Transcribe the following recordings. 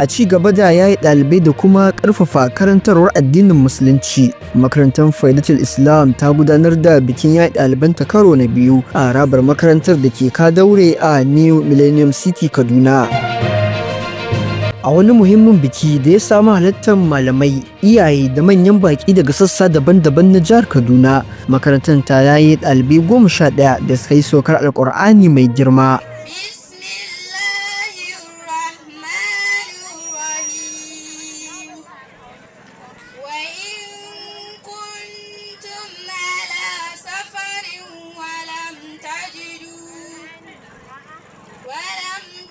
A ci gaba da yayi ɗalibai da kuma ƙarfafa karantarwar addinin Musulunci, makarantar Faidatul Islam ta gudanar da bikin yayi ɗalibanta karo na biyu a harabar makarantar da ke Kadaure a New Millennium City, Kaduna. A wani muhimmin biki da ya samu halartar malamai, iyaye da manyan baƙi daga sassa daban-daban na jihar Kaduna, makarantar ta yaye ɗalibai 11 da suka yi saukar Alƙur'ani mai girma. بسم الله الرحمن الرحيم. وإن كنتم على سفر ولم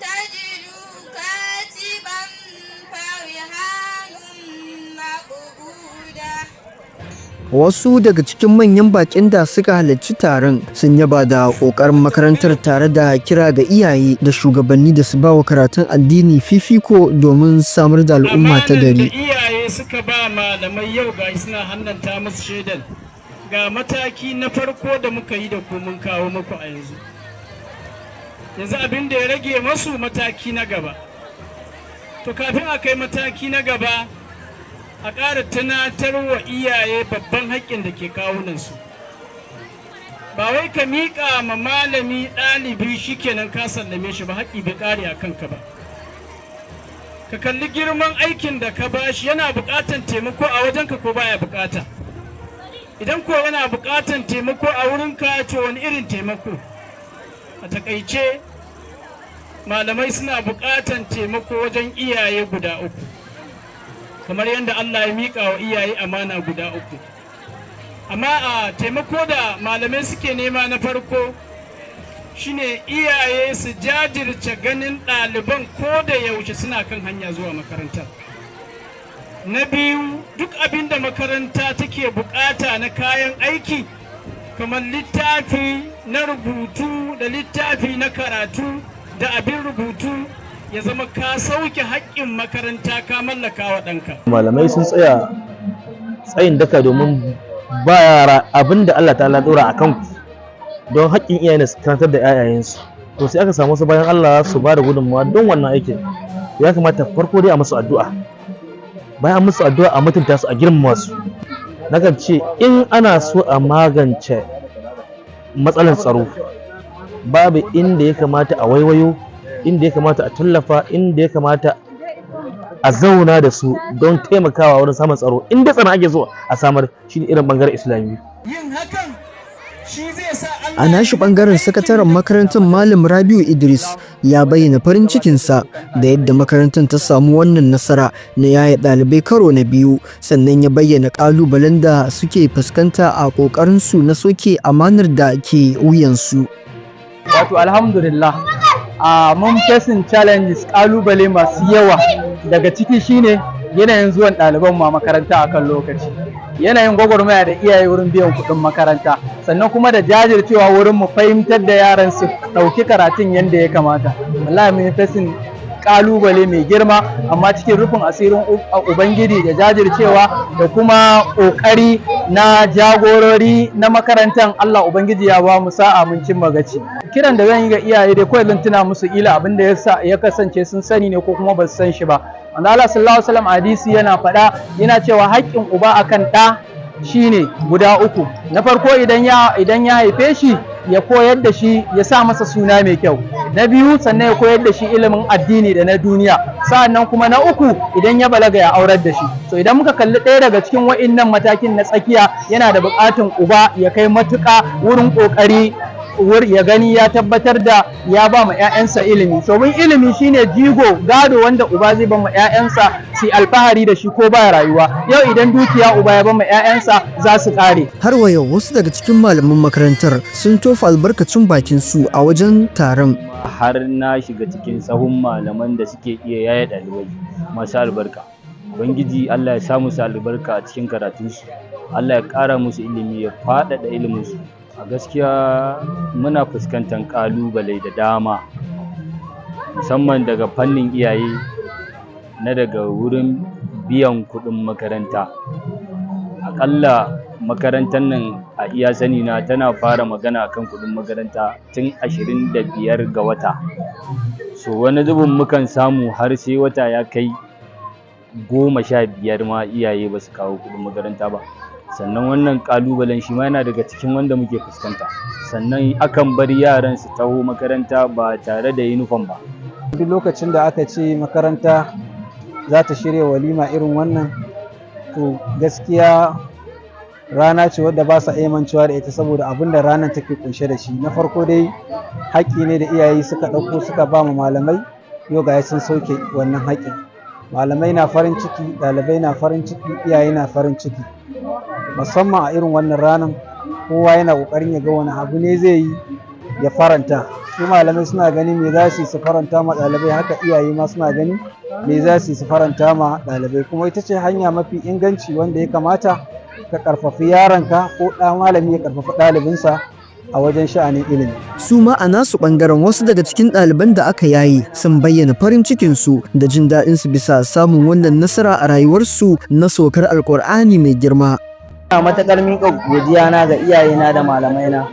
تجدوا كاتبا فرهان مقبوضة. Wasu daga cikin manyan baƙin da suka halarci taron sun yaba da ƙoƙarin makarantar tare da kira ga iyaye da shugabanni da su ba wa karatun addini fifiko domin samar da al'umma ta Amanan da gari. iyaye suka ba malamai, yau ga suna hannanta musu shaidan ga mataki na farko da muka yi da ku, mun kawo muku a yanzu. Yanzu abin da ya rage masu, mataki na gaba. To, kafin a kai mataki na gaba, a ƙara tunatar wa iyaye babban haƙƙin da ke kawunansu. Ba wai ka miƙa ma malami ɗalibi shikenan ka sallame shi ba, haƙƙi bai ƙare a kanka ba. Ka kalli girman aikin da ka bashi, yana buƙatan taimako a wajenka ko baya buƙata? Idan ko yana buƙatan taimako a wurinka, to wani irin taimako? A takaice, malamai suna buƙatan taimako wajen iyaye guda uku, kamar yadda Allah ya miƙa wa iyaye amana guda uku. Amma a taimako da malamai suke nema na farko shine iyaye su jajirce ganin ɗaliban ko da yaushe suna kan hanya zuwa makaranta. Na biyu, duk abin da makaranta take bukata na kayan aiki, kamar littafi na rubutu da littafi na karatu da abin rubutu, ya zama ka sauke haƙƙin makaranta, ka mallaka wa ɗanka. Malamai sun tsaya tsayin daka domin ba yara abin da Allah ta'ala dora a kanku, don haƙƙin iyaye ne su karantar da 'ya'yayensu. To, sai aka samu wasu bayan Allah su ba da gudunmawa don wannan aikin. Ya kamata farko dai a musu addu'a. Bayan an musu addu'a, a mutunta su, a girmama su. Nakan ce in ana so a magance matsalar tsaro, babu inda ya kamata a waiwayo, inda ya kamata a tallafa, inda ya kamata a zauna da su don taimakawa wurin samun tsaro, inda tsaron ake so a samar, shine irin bangaren Islami. Yin hakan shi zai sa A nashi bangaren, sakataren makarantar, Malam Rabiu Idris, ya bayyana farin cikinsa da yadda makarantar ta samu wannan nasara na yaye ɗalibai karo na biyu. Sannan ya bayyana ƙalubalen da suke fuskanta a ƙoƙarinsu na sauke amanar da ke wuyansu. Wato alhamdulillah, a mun facing challenges, kalubale masu yawa. Daga ciki shine yanayin zuwan ɗaliban ma makaranta akan lokaci, yanayin gwagwarmaya da iyaye wurin biyan kuɗin makaranta, sannan kuma da jajircewa wurin mu fahimtar da yaran su ɗauki karatun yadda ya kamata. Wallahi mun facing kalubale mai girma, amma cikin rufin asirin Ubangiji da jajircewa da kuma ƙoƙari na jagorori na makarantar, Allah Ubangiji ya ba mu sa'a mun cimma gaci. Kiran da zan yi ga iyaye dai, kawai zan tuna musu ila abin da ya kasance sun sani ne ko kuma ba su san shi ba. Manzo Allah sallallahu alaihi wasallam hadisi yana faɗa, yana cewa haƙƙin uba akan ɗa shine guda uku. Na farko, idan ya haife shi, ya koyar da shi, ya sa masa suna mai kyau. Na biyu, sannan ya koyar da shi ilimin addini da na duniya. Sa'annan kuma na uku, idan ya balaga, ya aurar da shi. So idan muka kalli ɗaya daga cikin wa'innan matakin na tsakiya, yana da buƙatun uba ya kai matuƙa wurin ƙoƙari ya gani ya tabbatar da ya ba ma 'ya'yansa ilimi, domin ilimi shine jigo, gado wanda uba zai ba ma 'ya'yansa su alfahari da shi ko ba rayuwa. Yau idan dukiya uba ya ba ma 'ya'yansa, za su kare. Har wa yau, wasu daga cikin malaman makarantar sun tofa albarkacin bakin su a wajen taron. Har na shiga cikin sahun malaman da suke iya yaye ɗalibai masu albarka. Ubangiji Allah ya sa musu albarka a cikin karatunsu, Allah ya ƙara musu ilimi, ya faɗaɗa iliminsu. A gaskiya muna fuskantar ƙalubale da dama, musamman daga fannin iyaye, na daga wurin biyan kuɗin makaranta. Aƙalla makarantar nan, a iya sani na, tana fara magana akan kuɗin makaranta tun 25 ga wata. So wani zubin mukan samu har sai wata ya kai 15 ma iyaye ba su kawo kuɗin makaranta ba. Sannan wannan ƙalubalen shi ma yana daga cikin wanda muke fuskanta. Sannan akan bar yaran su taho makaranta ba tare da uniform ba. Duk lokacin da aka ce makaranta za ta shirya walima irin wannan, to gaskiya rana ce wadda ba sa iya mancewa da ita saboda abin da ranar take kunshe da shi. Na farko dai, haƙƙi ne da iyaye suka ɗauko suka ba ma malamai. Yau ga sun sauke wannan haƙƙin. Malamai na farin ciki, ɗalibai na farin ciki, iyaye na farin ciki. Musamman a irin wannan ranar, kowa yana ƙoƙarin ya ga wani abu ne zai yi ya faranta. Su malamai suna ganin me za su yi su faranta ma ɗalibai, haka iyaye ma suna gani me za su yi su faranta ma ɗalibai. Kuma ita ce hanya mafi inganci wanda ya kamata ka ƙarfafi yaronka ko ɗa malami ya ƙarfafi ɗalibinsa a wajen sha'anin ilimi. Su ma a nasu ɓangaren, wasu daga cikin ɗaliban da aka yaye sun bayyana farin cikinsu da jin daɗinsu bisa samun wannan nasara a rayuwarsu na saukar Alƙur'ani mai girma. Ina matuƙar miƙa godiya na ga iyayena da malamaina.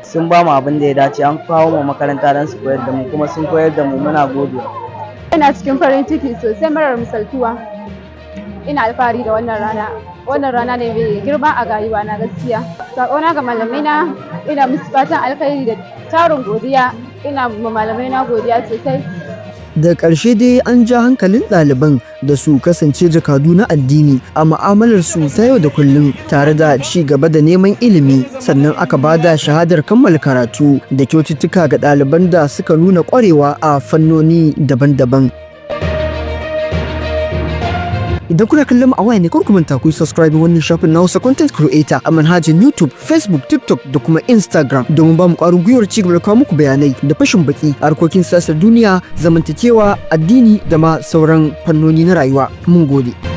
Sun ba mu abin da ya dace, an kawo mu makaranta don su koyar da mu, kuma sun koyar da mu, muna godiya. Ina cikin farin ciki sosai marar misaltuwa. Ina alfahari da wannan rana. Wannan rana ne mai girma a rayuwa na gaskiya. Saƙona ga malamaina, ina musu fatan alkhairi da tarin godiya. Ina ma malamaina godiya sosai. Da ƙarshe dai, an ja hankalin ɗaliban da su kasance jakadu na addini a mu'amalar su ta yau da kullum tare da ci gaba da neman ilimi. Sannan aka ba da shahadar kammala karatu da kyaututtuka ga ɗaliban da suka nuna ƙwarewa a fannoni daban-daban. Idan kuna kallon mu a waya ne, kar ku manta ku yi subscribe wannan shafin na Hausa Content Creator a manhajar YouTube, Facebook, TikTok da kuma Instagram domin ba mu ƙwarin gwiwar ci gaba da kawo muku bayanai da fashin baki a harkokin siyasar duniya, zamantakewa, addini da ma sauran fannoni na rayuwa. Mun gode.